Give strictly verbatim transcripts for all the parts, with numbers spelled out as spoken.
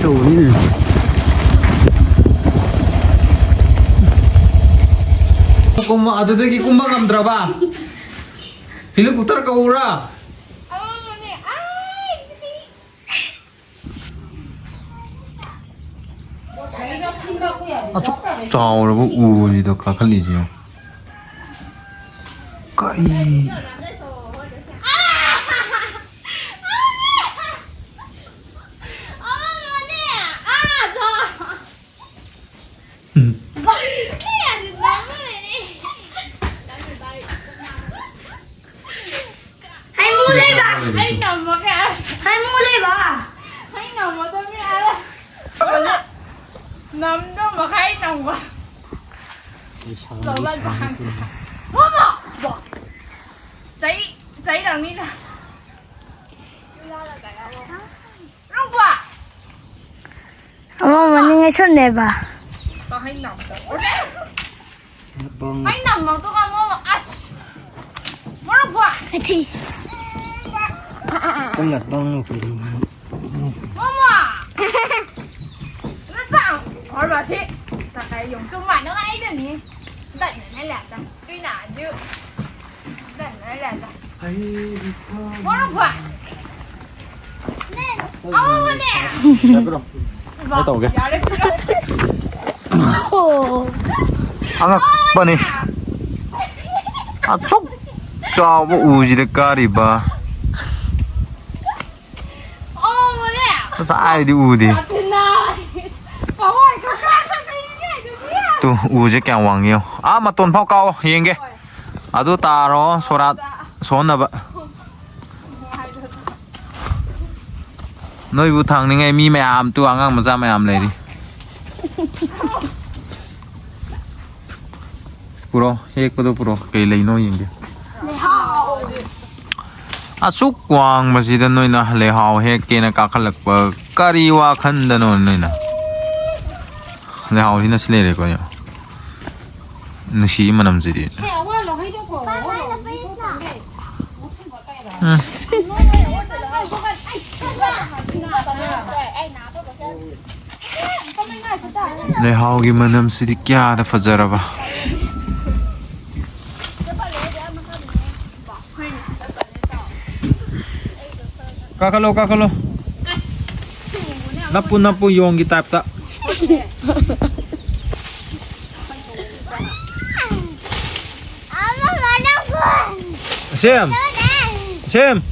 ꯇꯧꯕꯅꯤꯅꯦ꯫ ꯀꯨꯝꯕ, ꯑꯗꯨꯗꯒꯤ ꯀꯨꯝꯕ ꯉꯝꯗ꯭ꯔꯕ? ꯍꯦꯂꯤꯀꯣꯞꯇꯔ ꯀꯧꯔꯥ? ꯑꯁꯨꯛ ꯆꯥꯎꯔꯕ ꯎꯁꯤꯗ ꯀꯥꯈꯠꯂꯤꯁꯤ ꯌꯦꯡꯉꯨ꯫ ꯀꯔꯤ? ꯎꯝ꯫ ꯍꯩꯃꯨ ꯂꯩꯕ꯫ ꯑꯩ ꯅꯝꯃꯒꯦ꯫ ꯍꯩꯃꯨ ꯂꯩꯕ꯫ ꯑꯩ ꯅꯝꯃꯗꯕꯅꯤ ꯑꯥꯗ꯫ ꯅꯝꯗꯣ ꯃꯈꯥꯏ ꯅꯝꯕ꯫ ꯆꯧꯂꯟꯕ ꯍꯥꯡ-, ꯃꯣꯃꯣ! ꯕꯣ꯫ ꯆꯩ, ꯆꯩ ꯂꯪꯅꯤꯅ꯫ ꯔꯣꯡꯕ! ꯑꯃ ꯃꯅꯤꯡ ꯁꯨꯝꯅꯦꯕ꯫ ꯀꯥꯍꯩ ꯅꯝꯗꯣ꯫ ꯍꯩ ꯅꯝꯃꯛꯇꯣ ꯉꯝꯃꯣ꯫ ꯑꯁ! ꯃꯣꯔꯣꯛ ꯕꯣ! ꯀꯟꯅ ꯇꯧꯅꯨ ꯀꯩꯅꯣ꯫ ꯃꯣꯃꯣ! ꯅꯆꯥ! ꯍꯣꯔꯕꯁꯤ! ꯇꯀꯥꯏ ꯌꯣꯡꯆꯨꯝ ꯃꯥꯟꯅ ꯉꯥꯏꯗꯅꯤ꯫ ꯗꯠꯅ ꯂꯥꯛꯇ꯫ ꯇꯨꯏꯅ ꯑꯗꯨ꯫ ꯗꯠꯅ ꯂꯥꯛꯇ꯫ ꯃꯣꯔꯣꯛ ꯕꯣ! ꯑꯃꯅꯦ! ꯀꯩ ꯇꯧꯒꯦ? ꯌꯥꯔꯦ, ꯄꯤꯔꯣ꯫ ꯑꯉꯛꯄꯅꯤ꯫ ꯑꯁꯨꯛ ꯆꯥꯎꯕ ꯎꯁꯤꯗ ꯀꯥꯔꯤꯕ꯫ ꯉꯁꯥꯏꯗꯤ ꯎꯗꯦ꯫ ꯇꯨ, ꯎꯁꯦ ꯀꯌꯥꯝ ꯋꯥꯡꯉꯤ ꯌꯦꯡꯉꯣ꯫ ꯑꯥ ꯃꯇꯣꯟ ꯐꯥꯎ ꯀꯥꯎꯑꯣ, ꯌꯦꯡꯒꯦ꯫ ꯑꯗꯨ ꯇꯥꯔꯣ ꯁꯣꯔꯥꯠ ꯁꯣꯟꯅꯕ꯫ ꯅꯣꯏꯕꯨ ꯊꯥꯡꯅꯤꯡꯉꯥꯏ ꯃꯤ ꯃꯌꯥꯝ ꯇꯨ, ꯑꯉꯥꯡ ꯃꯆꯥ ꯃꯌꯥꯝ ꯂꯩꯔꯤ꯫ ꯄꯨꯔꯣ, ꯍꯦꯛꯄꯗꯣ ꯄꯨꯔꯣ, ꯀꯩ ꯂꯩꯅꯣ ꯌꯦꯡꯒꯦ꯫ ꯑꯁꯨꯛ ꯋꯥꯡꯕꯁꯤꯗ ꯅꯣꯏꯅ ꯂꯩꯍꯥꯎ ꯍꯦꯛꯀꯦꯅ ꯀꯥꯈꯠꯂꯛꯄ ꯀꯔꯤ ꯋꯥꯈꯟꯗꯅꯣ ꯅꯣꯏꯅ? ꯂꯩꯍꯥꯎꯁꯤꯅ ꯁꯤ ꯂꯩꯔꯦꯀꯣ꯫ ꯅꯨꯡꯁꯤꯒꯤ ꯃꯅꯝꯁꯤꯗꯤ꯫ ꯎꯝ꯫ ꯂꯩꯍꯥꯎꯒꯤ ꯃꯅꯝꯁꯤꯗꯤ ꯀꯌꯥꯗ ꯐꯖꯔꯕ꯫ ꯀꯥꯈꯠꯂꯣ, ꯀꯥꯈꯠꯂꯣ꯫ ꯅꯞꯄꯨ, ꯅꯞꯄꯨ, ꯌꯣꯡꯒꯤ ꯇꯥꯏꯞꯇ꯫ ꯑꯁꯦꯝ! ꯑꯁꯦꯝ!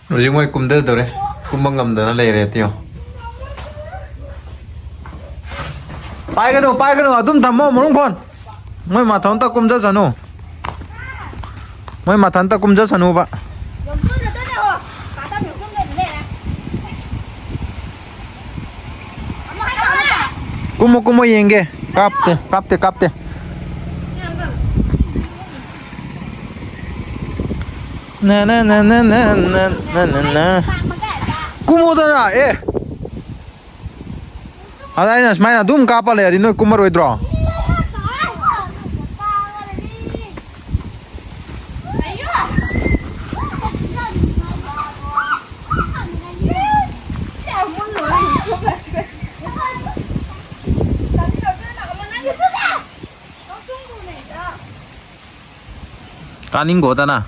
ꯍꯧꯖꯤꯛ ꯃꯣꯏ ꯀꯨꯝꯊꯗꯧꯔꯦ꯫ ꯀꯨꯝꯕ ꯉꯝꯗꯅ ꯂꯩꯔꯦ, ꯇꯤꯌꯣ꯫ ꯄꯥꯏꯒꯅꯨ, ꯄꯥꯏꯒꯅꯨ, ꯑꯗꯨꯝ ꯊꯝꯃꯣ, ꯃꯔꯨꯝ ꯈꯣꯟ꯫ ꯃꯣꯏ ꯃꯊꯟꯇ ꯀꯨꯝꯖꯁꯅꯨ꯫ ꯃꯣꯏ ꯃꯊꯟꯇ ꯀꯨꯝꯖꯁꯅꯨꯕ꯫ ꯀꯨꯝꯃꯣ, ꯀꯨꯝꯃꯣ, ꯌꯦꯡꯒꯦ꯫ ꯀꯥꯞꯇꯦ, ꯀꯥꯞꯇꯦ, ꯀꯥꯞꯇꯦ꯫ ꯅ, ꯅ, ꯅ, ꯅ, ꯅ, ꯅ, ꯅ, ꯅ, ꯅ꯫ ꯀꯨꯝꯃꯣꯗꯅ, ꯑꯦ꯫ ꯑꯗ ꯑꯩꯅ ꯁꯨꯃꯥꯏꯅ ꯑꯗꯨꯝ ꯀꯥꯞꯄ ꯂꯩꯔꯗꯤ ꯅꯣꯏ ꯀꯨꯝꯃꯔꯣꯏꯗ꯭ꯔꯣ? ꯀꯥꯅꯤꯡꯒꯣꯗꯅ꯫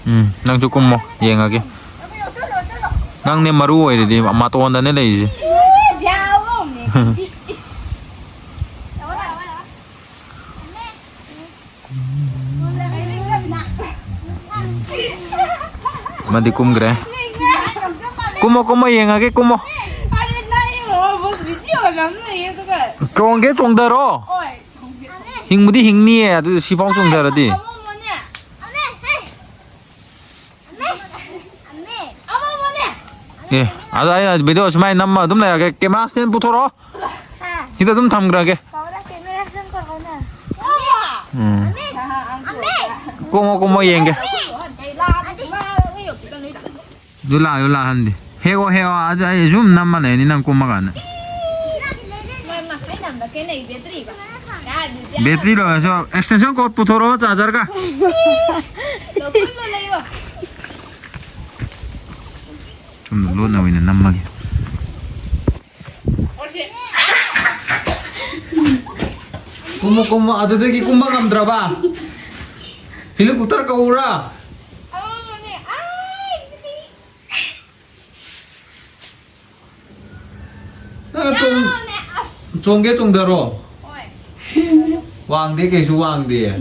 ꯎꯝ, ꯅꯪꯁꯨ ꯀꯨꯝꯃꯣ, ꯌꯦꯡꯉꯒꯦ꯫ ꯅꯪꯅꯦ ꯃꯔꯨ ꯑꯣꯏꯔꯤꯗꯤ, ꯃꯇꯣꯟꯗꯅꯦ ꯂꯩꯔꯤꯁꯦ꯫ ꯑꯃꯗꯤ ꯀꯨꯝꯈ꯭ꯔꯦ꯫ ꯀꯨꯝꯃꯣ, ꯀꯨꯝꯃꯣ, ꯌꯦꯡꯉꯒꯦ, ꯀꯨꯝꯃꯣ꯫ ꯆꯣꯡꯒꯦ, ꯆꯣꯡꯊꯔꯣ꯫ ꯍꯤꯡꯕꯨꯗꯤ ꯍꯤꯡꯅꯤꯌꯦ, ꯑꯗꯨ ꯁꯤꯐꯥꯎ ꯆꯣꯡꯊꯔꯗꯤ꯫ ꯑꯦ, ꯑꯗꯣ ꯑꯩꯅ ꯚꯤꯗꯤꯑꯣ ꯁꯨꯃꯥꯏꯅ ꯅꯝꯃ ꯑꯗꯨꯝ ꯂꯩꯔꯒꯦ꯫ ꯀꯦꯃꯦꯔꯥ ꯁ꯭ꯇꯦꯟ ꯄꯨꯊꯣꯔꯛꯑꯣ꯫ ꯁꯤꯗ ꯑꯗꯨꯝ ꯊꯝꯈ꯭ꯔꯒꯦ꯫ ꯎꯝ꯫ ꯀꯨꯝꯃꯣ, ꯀꯨꯝꯃꯣ, ꯌꯦꯡꯒꯦ꯫ ꯑꯗꯨ ꯂꯥꯛꯑꯣ, ꯑꯗꯨ ꯂꯥꯛꯍꯟꯗꯦ꯫ ꯍꯦꯛꯑꯣ, ꯍꯦꯛꯑꯣ, ꯑꯗꯨ ꯑꯩ ꯁꯨꯝ ꯅꯝꯃ ꯂꯩꯅꯤ ꯅꯪ ꯀꯨꯝꯃꯀꯥꯟꯗ꯫ ꯕꯦꯇ꯭ꯔꯤ ꯂꯣꯏꯔꯁꯨ extension cord ꯄꯨꯊꯣꯔꯛꯑꯣ, chargerꯒ꯫ ꯁꯣꯝꯗ ꯂꯣꯟꯅ ꯑꯣꯏꯅ ꯅꯝꯃꯒꯦ꯫ ꯀꯨꯝꯃꯣ, ꯀꯨꯝꯃꯣ, ꯑꯗꯨꯗꯒꯤ ꯀꯨꯝꯕ ꯉꯝꯗ꯭ꯔꯕ? Helicopter ꯀꯧꯔꯥ? ꯅꯪ ꯆꯣꯡ-, ꯆꯣꯡꯒꯦ ꯆꯣꯡꯊꯔꯣ꯫ ꯋꯥꯡꯗꯦ, ꯀꯩꯁꯨ ꯋꯥꯡꯗꯦ꯫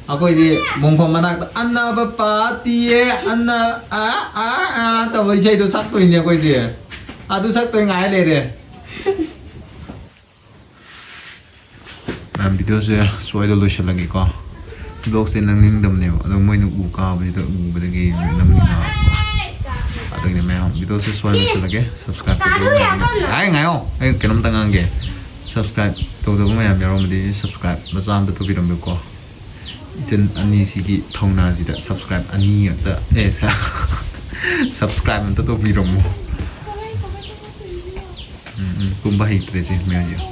ꯑꯩꯈꯣꯏꯗꯤ ꯃꯣꯡꯐꯝ ꯃꯅꯥꯛꯇ ꯑꯅꯥꯕ ꯄꯥꯇꯤꯌꯦ, ꯑꯅꯥ, ꯑꯥ, ꯑꯥ, ꯑꯥ ꯇꯧꯕ ꯏꯁꯩꯗꯣ ꯁꯛꯇꯣꯏꯅꯦ ꯑꯩꯈꯣꯏꯗꯤ꯫ ꯑꯗꯨ ꯁꯛꯇꯣꯏ ꯉꯥꯏ ꯂꯩꯔꯦ꯫ ꯃꯌꯥꯝ, videoꯁꯦ ꯁ꯭ꯋꯥꯏꯗ ꯂꯣꯏꯁꯤꯜꯂꯒꯦꯀꯣ꯫ Vlogꯁꯦ ꯅꯝꯅꯤꯡꯗꯕꯅꯦꯕ, ꯑꯗꯣ ꯃꯣꯏꯅ ꯎ ꯀꯥꯕꯁꯤꯗ ꯎꯕꯗꯒꯤ ꯅꯝꯅꯤꯡꯉꯛꯑꯕꯀꯣ꯫ ꯑꯗꯨꯒꯤꯅꯦ ꯃꯌꯥꯝ, videoꯁꯦ ꯁ꯭ꯋꯥꯏꯗ ꯂꯣꯏꯁꯤꯜꯂꯒꯦ꯫ Subscribe ꯇꯧꯕꯤꯌꯨ ꯃꯌꯥꯝ꯫ ꯉꯥꯏ, ꯉꯥꯏꯌꯣ, ꯑꯩ ꯀꯩꯅꯣꯝꯇ ꯉꯥꯡꯒꯦ꯫ Subscribe ꯇꯧꯗꯕ ꯃꯌꯥꯝ ꯌꯥꯎꯔꯝꯃꯗꯤ subscribe ꯃꯆꯥ ꯑꯝꯇ ꯇꯧꯕꯤꯔꯝꯃꯨꯀꯣ꯫ ꯏꯆꯟ ꯑꯅꯤꯁꯤꯒꯤ ꯊꯧꯅꯥꯁꯤꯗ subscribe ꯑꯅꯤ ꯉꯥꯛꯇ, ꯑꯦ, ꯁ-, subscribe ꯑꯝꯇ ꯇꯧꯕꯤꯔꯝꯃꯣ꯫ ꯎꯝ, ꯎꯝ, ꯀꯨꯝꯕ ꯍꯩꯇ꯭ꯔꯦ ꯁꯤ ꯃꯌꯥꯝꯁꯦ꯫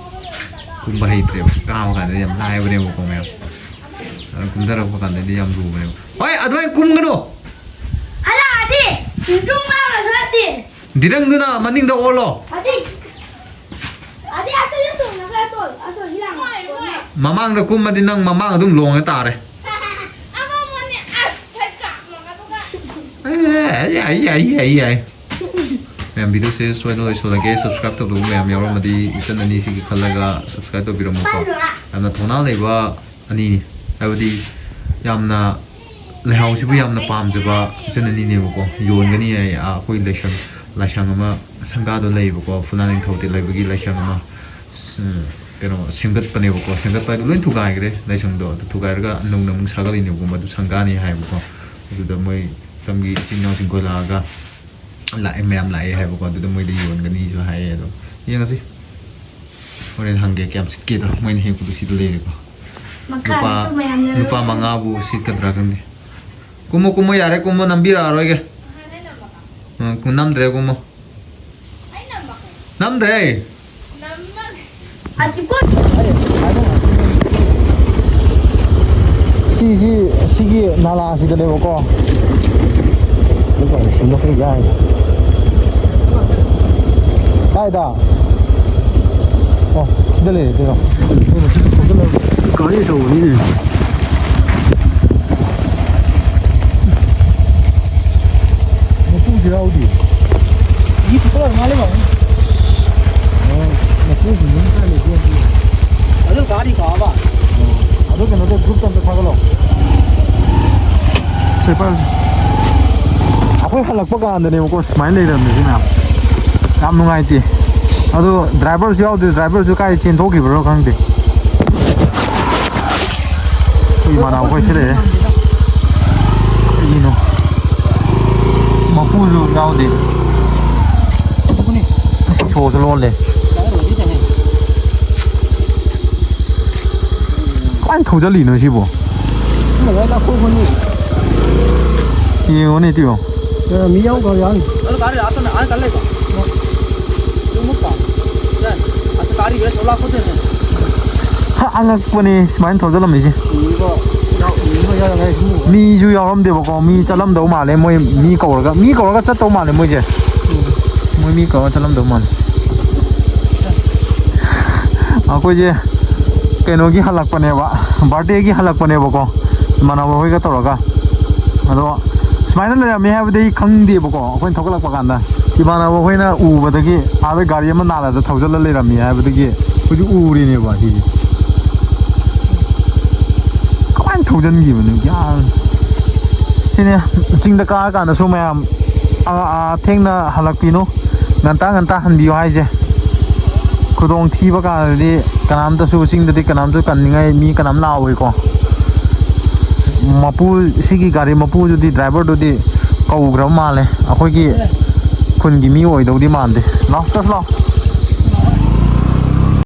ꯀꯨꯝꯕ ꯍꯩꯇ꯭ꯔꯦꯕ꯫ ꯀꯥꯕ ꯀꯥꯟꯗꯗꯤ ꯌꯥꯝ ꯂꯥꯏꯕꯅꯦꯕꯀꯣ ꯃꯌꯥꯝ꯫ ꯑꯗꯨ ꯀꯨꯝꯊꯔꯛꯄ ꯀꯥꯟꯗꯗꯤ ꯌꯥꯝ ꯂꯨꯕꯅꯦꯕ꯫ ꯍꯣꯏ, ꯑꯗꯨꯃꯥꯏꯅ ꯀꯨꯝꯒꯅꯨ! ꯍꯜꯂꯛꯑꯗꯤ ꯌꯨꯝꯊꯣꯡ ꯂꯥꯎꯔꯁꯨ ꯅꯠꯇꯦ꯫ ꯗꯤꯔꯪꯗꯨꯅ ꯃꯅꯤꯡꯗ ꯑꯣꯜꯂꯣ꯫ ꯑꯗꯤ, ꯑꯗꯤ ꯑꯆꯧ ꯑꯆꯧ ꯅꯒ ꯑꯆꯧ ꯑꯆꯧ ꯍꯤꯂꯥꯡ꯫ ꯃꯃꯥꯡꯗ ꯀꯨꯝꯃꯗꯤ ꯅꯪ ꯃꯃꯥꯡ ꯑꯗꯨꯝ ꯂꯣꯡꯉ ꯇꯥꯔꯦ꯫ ꯑꯃꯃꯅꯦ ꯑꯁ ꯁꯠꯀꯥ ꯃꯒꯗꯨꯒ꯫ ꯑꯦ, ꯌꯥꯏ, ꯌꯥꯏ, ꯌꯥꯏ, ꯌꯥꯏ꯫ ꯃꯌꯥꯝ, videoꯁꯦ ꯁꯣꯏꯗꯅ ꯂꯣꯏꯁꯤꯜꯂꯒꯦ꯫ Subscribe ꯇꯧꯗꯕ ꯃꯌꯥꯝ ꯌꯥꯎꯔꯝꯃꯗꯤ ꯏꯆꯟ ꯑꯅꯤꯁꯤꯒꯤ ꯈꯜꯂꯒ subscribe ꯇꯧꯕꯤꯔꯝꯃꯨꯀꯣ꯫ ꯌꯥꯝꯅ ꯊꯧꯅꯥ ꯂꯩꯕ ꯑꯅꯤꯅꯤ, ꯍꯥꯏꯕꯗꯤ ꯌꯥꯝꯅ ꯂꯩꯍꯥꯎꯁꯤꯕꯨ ꯌꯥꯝꯅ ꯄꯥꯝꯖꯕ ꯏꯆꯟ ꯑꯅꯤꯅꯦꯕꯀꯣ꯫ ꯌꯣꯟꯒꯅꯤ ꯍꯥꯏ, ꯑꯥ, ꯑꯩꯈꯣꯏ ꯂꯥꯏꯁꯪ, ꯂꯥꯏꯁꯪ ꯑꯃ ꯁꯪꯒꯥꯗꯣ ꯂꯩꯌꯦꯕꯀꯣ, ꯐꯨꯅꯥ ꯅꯤꯡꯊꯧ ꯂꯩꯕꯒꯤ ꯂꯥꯏꯁꯪ ꯑꯃ, ꯎꯝ, ꯀꯩꯅꯣ ꯁꯦꯝꯒꯠꯄꯅꯦꯕꯀꯣ꯫ ꯁꯦꯝꯒꯠꯄ ꯍꯥꯏꯗꯣ ꯂꯣꯏ ꯊꯨꯒꯥꯏꯈ꯭ꯔꯦ ꯂꯥꯏꯁꯪꯗꯣ, ꯑꯗꯨ ꯊꯨꯒꯥꯏꯔꯒ ꯅꯧꯅ ꯑꯃꯨꯛ ꯁꯥꯒꯠꯂꯤꯅꯦꯕꯀꯣ꯫ ꯃꯗꯨ ꯁꯪꯒꯥꯅꯤ ꯍꯥꯏꯕꯀꯣ꯫ ꯑꯗꯨꯗ ꯃꯣꯏ ꯇꯝꯒꯤ ꯏꯆꯤꯟ ꯏꯅꯥꯎꯁꯤꯡ ꯈꯣꯏ ꯂꯥꯛꯑꯒ ꯂꯥꯛꯑꯦ, ꯃꯌꯥꯝ ꯂꯥꯛꯑꯦ ꯍꯥꯏꯕꯀꯣ꯫ ꯑꯗꯨꯗ ꯃꯣꯏꯗ ꯌꯣꯟꯒꯅꯤꯁꯨ ꯍꯥꯏꯌꯦ꯫ ꯑꯗꯣ ꯌꯦꯡꯉꯁꯤ ꯍꯣꯔꯦꯟ ꯍꯪꯒꯦ ꯀꯌꯥꯝ ꯁꯤꯠꯀꯦꯗꯣ꯫ ꯃꯣꯏꯅ ꯍꯦꯛꯄꯗꯣ ꯁꯤꯗ ꯂꯩꯔꯦꯀꯣ꯫ ꯃꯈꯥꯗꯁꯨ ꯂꯨꯄꯥ ꯃꯌꯥꯝ ꯂꯩꯔꯝꯃꯦ꯫ ꯂꯨꯄꯥ ꯃꯉꯥꯕꯨ ꯁꯤꯠꯀꯗ꯭ꯔꯥ ꯈꯪꯗꯦ꯫ ꯀꯨꯝꯃꯣ, ꯀꯨꯝꯃꯣ, ꯌꯥꯔꯦ, ꯀꯨꯝꯃꯣ, ꯅꯝꯕꯤꯔꯛꯑꯔꯣꯏꯒꯦ꯫ ꯎꯝ, ꯀꯨꯝ-, ꯅꯝꯗ꯭ꯔꯦ, ꯀꯨꯝꯃꯣ꯫ ꯅꯝꯗ꯭ꯔꯦ꯫ ꯁꯤꯁꯤ, ꯁꯤꯒꯤ ꯅꯥꯂꯥꯁꯤꯗꯅꯦꯕꯀꯣ꯫ ꯀꯥꯏꯗ? ꯑꯣ, ꯁꯤꯗ ꯂꯩꯔꯦ, ꯀꯩꯅꯣ꯫ ꯒꯥꯔꯤ ꯑꯆꯧꯕꯅꯤꯅꯦ꯫ ꯃꯄꯨꯁꯨ ꯌꯥꯎꯗꯦ꯫ ꯃꯤ ꯄꯨꯊꯣꯛꯑ ꯃꯥꯜꯂꯦ, ꯃꯥ꯫ ꯑꯣ, ꯃꯄꯨꯁꯤꯡꯗꯨꯅ ꯀꯥꯏ ꯂꯩꯒꯦ? ꯑꯗꯨ ꯒꯥꯔꯤ ꯀꯥꯕ꯫ ꯑꯣ, ꯑꯗꯨ ꯀꯩꯅꯣꯗ group ꯑꯝꯇ ꯊꯥꯒꯠꯂꯣ꯫ ꯁꯦ, ꯄꯥꯏꯔꯨꯁꯦ꯫ ꯑꯩꯈꯣꯏ ꯍꯜꯂꯛꯄ ꯀꯥꯟꯗꯅꯦꯕꯀꯣ ꯁꯨꯃꯥꯏꯅ ꯂꯩꯔꯝꯃꯤꯁꯤ ꯃꯌꯥꯝ꯫ ꯌꯥꯝ ꯅꯨꯡꯉꯥꯏꯇꯦ꯫ ꯑꯗꯣ driverꯁꯨ ꯌꯥꯎꯗꯦ, driverꯁꯨ ꯀꯥꯏ ꯆꯦꯟꯊꯣꯛꯈꯤꯕ꯭ꯔꯣ ꯈꯪꯗꯦ꯫ ꯑꯩꯈꯣꯏ ꯏꯃꯥꯟꯅꯕ ꯈꯣꯏ ꯁꯤ ꯂꯩꯔꯦ꯫ ꯀꯩꯅꯣ? ꯃꯄꯨꯁꯨ ꯌꯥꯎꯗꯦ꯫ ꯁꯣꯁꯨ ꯂꯣꯜꯂꯦ꯫ ꯀꯃꯥꯏꯅ ꯊꯧꯖꯜꯂꯤꯅꯣ ꯁꯤꯕꯣ? ꯌꯦꯡꯉꯣꯅꯦ ꯇꯤꯌꯣ꯫ ꯃꯤ ꯌꯥꯎꯈ꯭ꯔ ꯌꯥꯎꯔꯤ꯫ ꯑꯗꯨ ꯒꯥꯔꯤ ꯑꯥ ꯇꯅ-, ꯑꯥ ꯀꯜꯂꯦꯀꯣ? ꯇꯨꯃꯨꯛ ꯄꯥ-, ꯑꯁ ꯒꯥꯔꯤ ꯒꯥꯔꯤ ꯊꯣꯛꯂꯛꯄꯗꯨꯅꯦ꯫ ꯍ, ꯑꯉꯛꯄꯅꯤ ꯁꯨꯃꯥꯏꯅ ꯊꯧꯖꯜꯂꯝꯃꯤꯁꯦ꯫ ꯃꯤꯁꯨ ꯌꯥꯎꯔꯝꯗꯦꯕꯀꯣ, ꯃꯤ ꯆꯠꯂꯝꯗꯧ ꯃꯥꯜꯂꯦ, ꯃꯣꯏ ꯃꯤ ꯀꯧꯔꯒ, ꯃꯤ ꯀꯧꯔꯒ ꯆꯠꯇꯧ ꯃꯥꯜꯂꯦ ꯃꯣꯏꯁꯦ꯫ ꯃꯣꯏ ꯃꯤ ꯀꯧꯔꯒ ꯆꯠꯂꯝꯗꯧ ꯃꯥꯜꯂꯦ꯫ ꯑꯩꯈꯣꯏꯁꯦ ꯀꯩꯅꯣꯒꯤ ꯍꯜꯂꯛꯄꯅꯦꯕ, birthdayꯒꯤ ꯍꯜꯂꯛꯄꯅꯦꯕꯀꯣ, ꯏꯃꯥꯟꯅꯕ ꯍꯣꯏꯒ ꯇꯧꯔꯒ꯫ ꯑꯗꯣ ꯁꯨꯃꯥꯏꯅ ꯂꯩꯔꯝꯃꯦ ꯍꯥꯏꯕꯗꯤ ꯑꯩ ꯈꯪꯗꯦꯕꯀꯣ, ꯑꯩꯈꯣꯏꯅ ꯊꯧꯒꯠꯂꯛꯄ ꯀꯥꯟꯗ ꯏꯃꯥꯟꯅꯕ ꯍꯣꯏꯅ ꯎꯕꯗꯒꯤ ꯑꯥꯗ ꯒꯥꯔꯤ ꯑꯃ ꯅꯥꯂꯥꯗ ꯊꯧꯖꯜꯂ ꯂꯩꯔꯝꯃꯤ ꯍꯥꯏꯕꯗꯒꯤ ꯑꯩꯈꯣꯏꯁꯨ ꯎꯔꯤꯅꯦꯕ ꯁꯤꯁꯦ꯫ ꯀꯃꯥꯏꯅ ꯊꯧꯖꯤꯟꯈꯤꯕꯅꯣ ꯒ꯭ꯌꯥꯟ꯫ ꯁꯤꯅꯦ ꯆꯤꯡꯗ ꯀꯥꯔꯀꯥꯟꯗꯁꯨ ꯃꯌꯥꯝ, ꯑꯥ, ꯑꯥ, ꯊꯦꯡꯅ ꯍꯜꯂꯛꯄꯤꯅꯨ, ꯉꯟꯇꯥ ꯉꯟꯇꯥ ꯍꯟꯕꯤꯌꯨ ꯍꯥꯏꯁꯦ꯫ ꯈꯨꯗꯣꯡ ꯊꯤꯕ ꯀꯥꯟꯗꯗꯤ ꯀꯅꯥꯝꯇꯁꯨ, ꯆꯤꯡꯗꯗꯤ ꯀꯅꯥꯝꯇ ꯀꯟꯅꯤꯡꯉꯥꯏ ꯃꯤ ꯀꯅꯥꯝ ꯂꯥꯛꯑꯣꯏꯀꯣ꯫ ꯃꯄꯨ, ꯁꯤꯒꯤ ꯒꯥꯔꯤ ꯃꯄꯨꯗꯨꯗꯤ, driverꯗꯨꯗꯤ ꯀꯧꯈ꯭ꯔꯕ ꯃꯥꯜꯂꯦ꯫ ꯑꯩꯈꯣꯏꯒꯤ ꯈꯨꯟꯒꯤ ꯃꯤ ꯑꯣꯏꯗꯧꯗꯤ ꯃꯥꯟꯗꯦ꯫ ꯂꯥꯎ, ꯆꯠꯁꯤ ꯂꯥꯎ꯫